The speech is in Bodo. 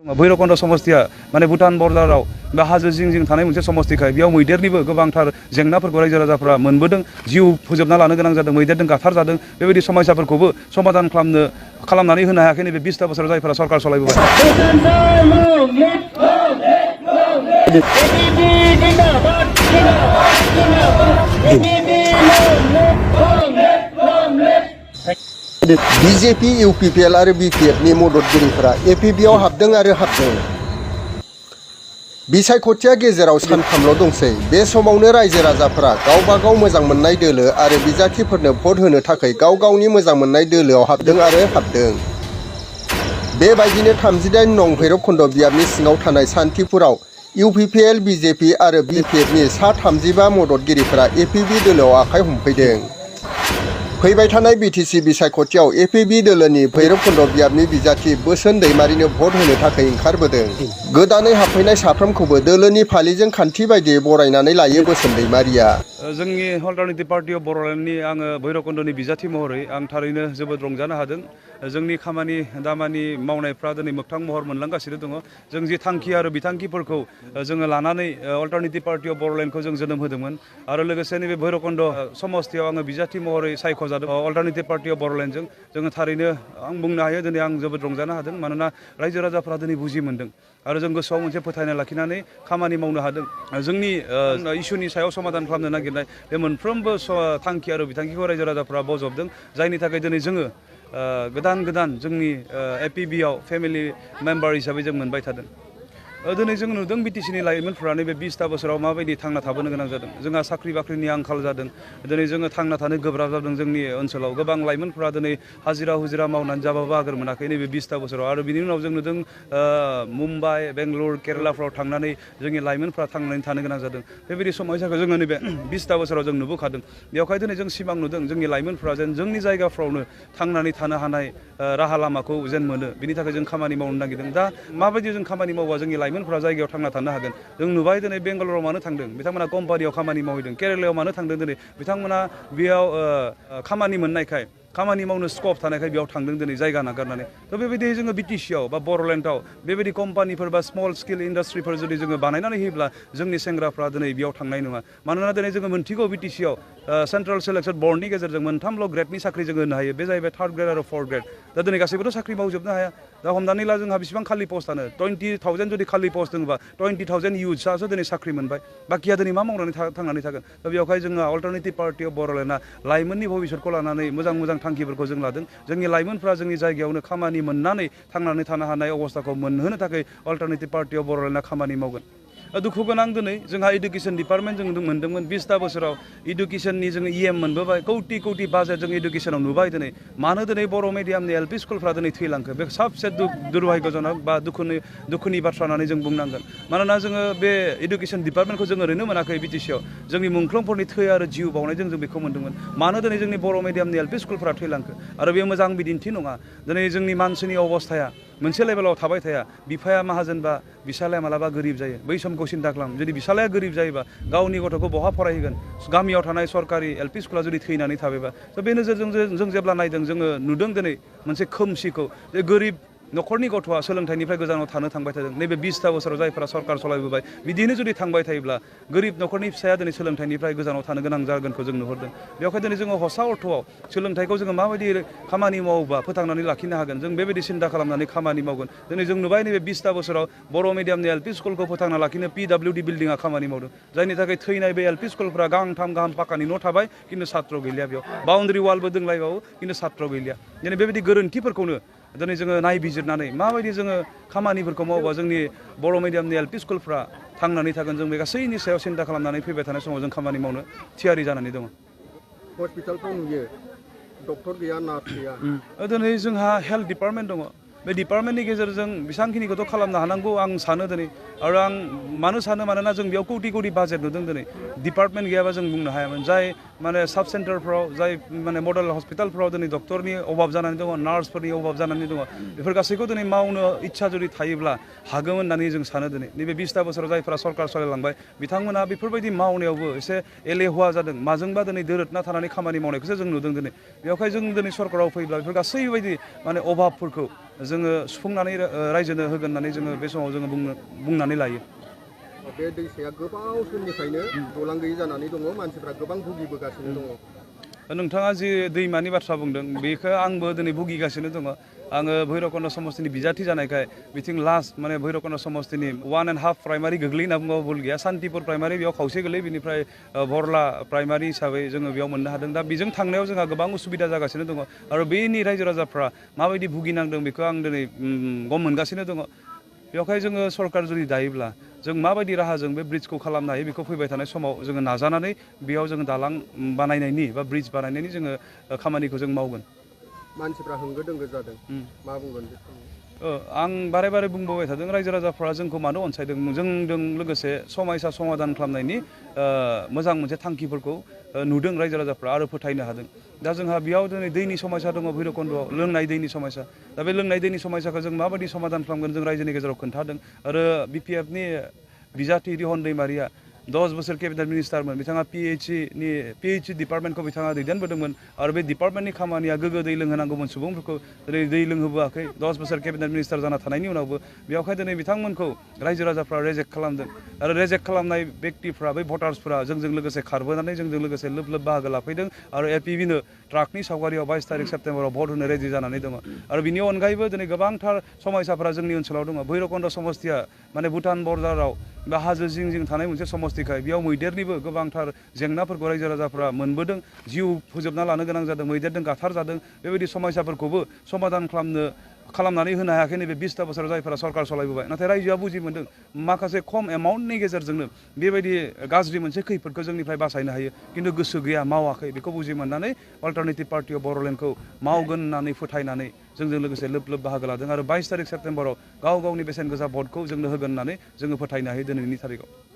भैरबकुंड समस्तिया माने भूटान बर्डाराव बा हाजो जिं जिं थानाय मोनसे समस्तिखाय बेयाव मैदेरनिबो गोबांथार जेंनाफोरखौ रायजो राजाफोरा मोनबोदों जिउ फोजोबना लानो गोनां जादों मैदेरजों गाथारजादों बेबायदि समस्याफोरखौबो समाधान खालामनानै होनो हायाखै नैबे 20 बोसोराव जायफोरा सरकार सलायबोबाय बीजेपी यूपीपीएल और बीपीएफनि मददगिरिफोरा एपीबीआव हाबदों आरो हाबदों बिसायख'थिया गेजेराव सानथामल' दंसै बे समावनो रायजो राजाफोरा गावबा गाव मोजां मोननाय दोलो आरो बिजाथिफोरनो भट होनो थाखाय गाव गावनि मोजां मोननाय दोलोआव हाबदों आरो हाबदों बेबायदिनो 38 नं भैरबकुंड बियाबनि सिङाव थानाय सान्तिपुराव यूपीपीएल बीजेपी आरो बीपीएफनि सा 35 मददगिरिफोरा एपीबी दोलोआव आखाइ हमफैदों फैबाय थानाय बीटीसी बिसायख'थियाव एपीबी दोलोनि भैरबकुंड बियाबनि बिजाथि बोसोन दैमारिनो भट होनो थाखाय ओंखारबोदों गोदानै हाबफैनाय साफ्रोमखौबो दोलोनि फालिजों खान्थि बायदियै बरायनानै लायो बोसोन दैमारिया जोंनि अल्टारनेटिभ पार्टी अफ बर'लेण्डनि आङो भैरबकुंडनि बिजाथि महरै आं थारैनो जोबोद रंजानो हादों जोंनि खामानि दामानि मावनायफ्रा दिनै मोगथां महर मोनलांगासिनो दङ जों जि थांखि आरो बिथांखिफोरखौ जोङो लानानै अल्टारनेटिभ पार्टी अफ बर'लेण्डखौ जों जोनोम होदोंमोन आरो लोगोसे नैबे भैरबकुंड समस्तियाव आङो बिजाथि महरै सायख'जादों अल्टारनेटिभ पार्टी अफ बर'लेण्डजों जोङो थारैनो आं बुंनो हायो दिनै आं जोबोद रंजानो हादों मानोना रायजो राजाफ्रा दिनै बुजि मोन्दों आरो जों गोसोआव मोनसे फोथायनाय लाखिनानै खामानि मावनो हादों जोंनि इसुनि सायाव समाधान खालामनो नागिरनाय बे मोनफ्रोमबो थांखि आरो बिथांखिखौ रायजो राजाफ्रा बजबदों जायनि थाखाय दिनै जोङो गोदान जोंनि एपीबीआव फेमिलि मेम्बार हिसाबै जों मोनबाय थादों दिनै जों नुदों बीटीसीनि लाइमोनफोरा नैबे 20 बोसोराव माबायदि थांना थाबोनो गोनां जादों जोंहा साख्रि बाख्रिनि आंखाल जादों दिनै जोङो थांना थानो गोब्राब जादों जोंनि ओनसोलाव गोबां लाइमोनफोरा दिनै हाजिरा हुजिरा मावनानै जाबाबो आगोर मोनाखै नैबे 20 बोसोराव आरो बिनि उनाव जों नुदों मुम्बाइ बेंगलुर केरेलाफ्राव थांनानै जोंनि लाइमोनफ्रा थांनानै थानो गोनां जादों बेबायदि समस्याखौ जोङो नैबे 20 बोसोराव जों नुबोखादों बेवहाय दिनै जों सिमां नुदों जोंनि लाइमोनफ्रा जेन जोंनि जायगाफ्रावनो थांनानै थानो हानाय राहा लामाखौ जेन मोनो बिनि थाखाय जों खामानि मावनो नागिरदों दा माबायदि जों खामानि मावबा जोंनि लाइमोनफ्रा जायगायाव थांना थानो हागोन जों नुबाय दिनै बेंगालराव मानो थांदों बिथांमोना कम्पानियाव खामानि मावहैदों केरेलायाव मानो थांदों दिनै बिथांमोना बेयाव खामानि मोननायखाय खामानि मावनो स्कप थानायखाय बेयाव थांदों दिनै जायगा नागारनानै थ' बेबायदि जोङो बीटीसीआव बा बर'लेण्डआव बेबायदि कम्पानिफोर बा स्मल स्केल इन्डास्ट्रिफोर जुदि जोङो बानायनानै होयोब्ला जोंनि सेंग्राफ्रा दिनै बेयाव थांनाय नङा मानोना दिनै जोङो मोनथिगौ बीटीसीआव सेन्ट्रेल सिलेक्सन बर्डनि गेजेरजों मोनथामल' ग्रेडनि साख्रि जोङो होनो हायो बे जाहैबाय 3rd ग्रेड आरो 4th ग्रेड दा दिनै गासैबोथ' साख्रि मावजोबनो हाया दा हमनानै ला जोंहा बेसेबां खालि पस्टआनो 20,000 जुदि खालि पस्ट दङबा 20,000 इउथ्सआसो दिनै साख्रि मोनबाय बाखिया दिनै मा मावनानै थांनानै थागोन दा बेवहाय जोङो अल्टारनेटिभ पार्टी अफ बर'लेण्डआ लाइमोननि भबिसतखौ लानानै मोजां थांखिफोरखौ जों लादों जोंनि लाइमोनफ्रा जोंनि जायगायावनो खामानि मोननानै थांनानै थानो हानाय अबस्थाखौ मोनहोनो थाखाय अल्टारनेटिभ पार्टी अफ बर'लेण्डआ खामानि मावगोन दुखु गोनां दिनै जोंहा इडुकेसन डिपार्टमेन्ट जों मोनदोंमोन 20 बोसोराव इडुकेसननि जोङो इएम मोनबोबाय कौटि बाजेट जों इडुकेसनाव नुबाय दिनै मानो दिनै बर' मिडियामनि एलपि स्कुलफ्रा दिनै थैलांखो बे सबसे दुर्भाग्यजनक बा दुखुनि बाथ्रा होननानै जों बुंनांगोन मानोना जोङो बे इडुकेसन डिपार्टमेन्टखौ जों ओरैनो मोनाखै बीटीसीआव जोंनि मुंख्लंफोरनि थै आरो जिउ बावनायजों जों बेखौ मोन्दोंमोन मानो दिनै जोंनि बर' मिडियामनि एलपि स्कुलफ्रा थैलांखो आरो बे मोजां बिदिन्थि नङा दिनै जोंनि मानसिनि अबस्थाया मोनसे लेभेलाव थाबाय थाया बिफाया माहाजोनबा बिसालाया मालाबा गोरिब जायो बै समखौ सिन्था खालाम जुदि बिसालाया गोरिब जायोबा गावनि गथ'खौ बहा फरायहोगोन गामियाव थानाय सरकारि एलपि स्कुला जुदि थैनानै थाबायबा थ' बे नोजोरजों जों जेब्ला नायदों जोङो नुदों दिनै मोनसे खोमसिखौ जे गोरिब न'खरनि गथ'आ सोलोंथाइनिफ्राय गोजानाव थांबाय थादों नैबे 20 बोसोराव जायफोरा सरकार सलायबोबाय बिदिनो जुदि थांबाय थायोब्ला गोरिब न'खरनि फिसाया दिनै सोलोंथाइनिफ्राय गोजानाव थानो गोनां जागोनखौ जों नुहुरदों बेवहाय दिनै जोङो हसा अर्थ'आव सोलोंथाइखौ जोङो माबायदि खामानि मावोबा फोथांनानै लाखिनो हागोन जों बेबायदि सिन्था खालामनानै खामानि मावगोन दिनै जों नुबाय नैबे 20 बोसोराव बर' मिडियामनि एलपि स्कुलखौ फोथांना लाखिनो PWD बिल्डिंआ खामानि मावदों जायनि थाखाय थैनाय बे एलपि स्कुलफ्रा गांथाम गाहाम पाकानि न' थाबाय खिन्थु सात्र गैलिया बेयाव बाउन्डारि वालबो दोंलायबावो खिन्थु सात्र गैलिया दिनै बेबायदि गोरोन्थिफोरखौनो दिनै जोङो नायबिजिरनानै माबायदि जोङो खामानिफोरखौ मावोबा जोंनि बर' मिडियामनि एलपि स्कुलफ्रा थांनानै थागोन जों बे गासैनि सायाव सिन्था खालामनानै फैबाय थानाय समाव जों खामानि मावनो थियारि जानानै दङ हस्पिटालफ्राव नुयो डक्टर गैया नार्स गैया दिनै जोंहा हेल्थ डिपार्टमेन्ट दङ बे डिपार्टमेन्टनि गेजेरजों बेसांखिनिखौथ' खालामनो हानांगौ आं सानो दिनै आरो आं मानो सानो मानोना जों बेयाव कौटि बाजेट नुदों दिनै डिपार्टमेन्ट गैयाबा जों बुंनो हायामोन जाय माने साब सेन्टारफ्राव जाय माने मडेल हस्पिटालफ्राव दिनै डक्टरनि अभाब जानानै दङ नार्सफोरनि अभाब जानानै दङ बेफोर गासैखौ दिनै मावनो इच्छा जुदि थायोब्ला हागौमोन होननानै जों सानो दिनै नैबे 20 बोसोराव जायफोरा सरकार सालायलांबाय बिथांमोना बेफोरबायदि मावनायावबो एसे एलेहुवा जादों माजोंबा दिनै दोरोदना थानानै खामानि मावनायखौसो जों नुदों दिनै बेवहाय जों दिनै सरकाराव फैब्ला बेफोर गासैबायदि माने अभाबफोरखौ जोङो सुफुंनानै रायजोनो होगोन होननानै जोङो बे समाव जोङो बुंनानै लायो। बे दैसाया गोबाव समनिफ्रायनो दालां गैयि जानानै दङ, मानसिफ्रा गोबां भुगिबोगासिनो दङ। नोंथाङा जि दैमानि बाथ्रा बुंदों बेखौ आंबो दिनै भुगिगासिनो दङ। आङो भैरबकुन्द समस्तिनि बिजाथि जानायखाय बिथिं लास्ट माने भैरबकुन्द समस्तिनि 1.5 प्राइमारि गोग्लैयो होनना बुङो भुल गैया, सान्तिपुर प्राइमारि बेयाव खावसे गोलैयो, बिनिफ्राय बरला प्राइमारि हिसाबै जोङो बेयाव मोननो हादों। दा बेजों थांनायाव जोंहा गोबां उसुबिदा जागासिनो दङ आरो बेनि रायजो राजाफ्रा माबायदि भुगिनांदों बेखौ आं दिनै गम मोनगासिनो दङ। बेवहाय जोङो सरकार जुदि दायोब्ला जों माबायदि राहाजों बे ब्रिजखौ खालामनो हायो बेखौ फैबाय थानाय समाव जोङो नाजानानै बेयाव जोङो दालां बानायनायनि बा ब्रिज बानायनायनि जोङो खामानिखौ जों मावगोन। मानसिफ्रा होंगो दोंगो जादों, मा बुंगोन बे समाव? आं बारे बारे बुंबोबाय थादों, रायजो राजाफ्रा जोंखौ मानो अनसायदों, जोंजों लोगोसे समयसा समाधान खालामनायनि मोजां मोनसे थांखिफोरखौ नुदों रायजो राजाफ्रा आरो फोथायनो हादों। दा जोंहा बेयाव दिनै दैनि समस्या दङ भैरबकुन्दआव, लोंनाय दैनि समस्या। दा बे लोंनाय दैनि समस्याखौ जों माबायदि समाधान खालामगोन जों रायजोनि गेजेराव खोन्थादों। आरो BPFनि बिजाथि रिहन दैमारिया 10 बोसोर केबिनेट मिनिस्टारमोन, बिथाङा PHE डिपार्टमेन्टखौ बिथाङा दैदेनबोदोंमोन आरो बे डिपार्टमेन्टनि खामानिया गोग्गो दै लोंहोनांगौमोन सुबुंफोरखौ, दिनै दै लोंहोबोआखै 10 बोसोर केबिनेट मिनिस्टार जाना थानायनि उनावबो। बेवहाय दिनै बिथांमोनखौ रायजो राजाफ्रा रेजेक्ट खालामदों आरो रेजेक्ट खालामनाय व्यक्तिफ्रा बै भटार्सफ्रा जोंजों लोगोसे खारबोनानै जोंजों लोगोसे लोब लोब बाहागो लाफैदों आरो APBनो ट्राकनि सावगारियाव 22 तारिख सेप्तेम्बराव भट होनो रेडि जानानै दङ। आरो बिनि अनगायैबो दिनै गोबांथार समस्याफ्रा जोंनि ओनसोलाव दङ। भैरबकुन्द समस्तिया माने भुटान बर्डाराव बा हाजो जिं जिं थानाय मोनसे समस्तिखाय बेयाव मैदेरनिबो गोबांथार जेंनाफोरखौ रायजो राजाफ्रा मोनबोदों, जिउ फोजोबना लानो गोनां जादों, मैदेरजों गाथारजादों। बेबायदि समस्याफोरखौबो समाधान खालामनानै होनो हायाखै नैबे 20 बोसोर जायफोरा सरकार सलायबोबाय। नाथाय रायजोआ बुजि मोनदों माखासे खम एमाउन्टनि गेजेरजोंनो बेबायदि गाज्रि मोनसे खैफोदखौ जोंनिफ्राय बासायनो हायो, खिन्थु गोसो गैया, मावाखै। बेखौ बुजि मोननानै अल्टारनेटिभ पार्टि अफ बर'लेण्डखौ मावगोन होननानै फोथायनानै जोंजों लोगोसे लोब लोब बाहागो लादों आरो 22 तारिख सेप्तेम्बराव गाव गावनि बेसेन गोसा भटखौ जोंनो होगोन होननानै जोङो फोथायनो हायो दिनैनि थारिखआव।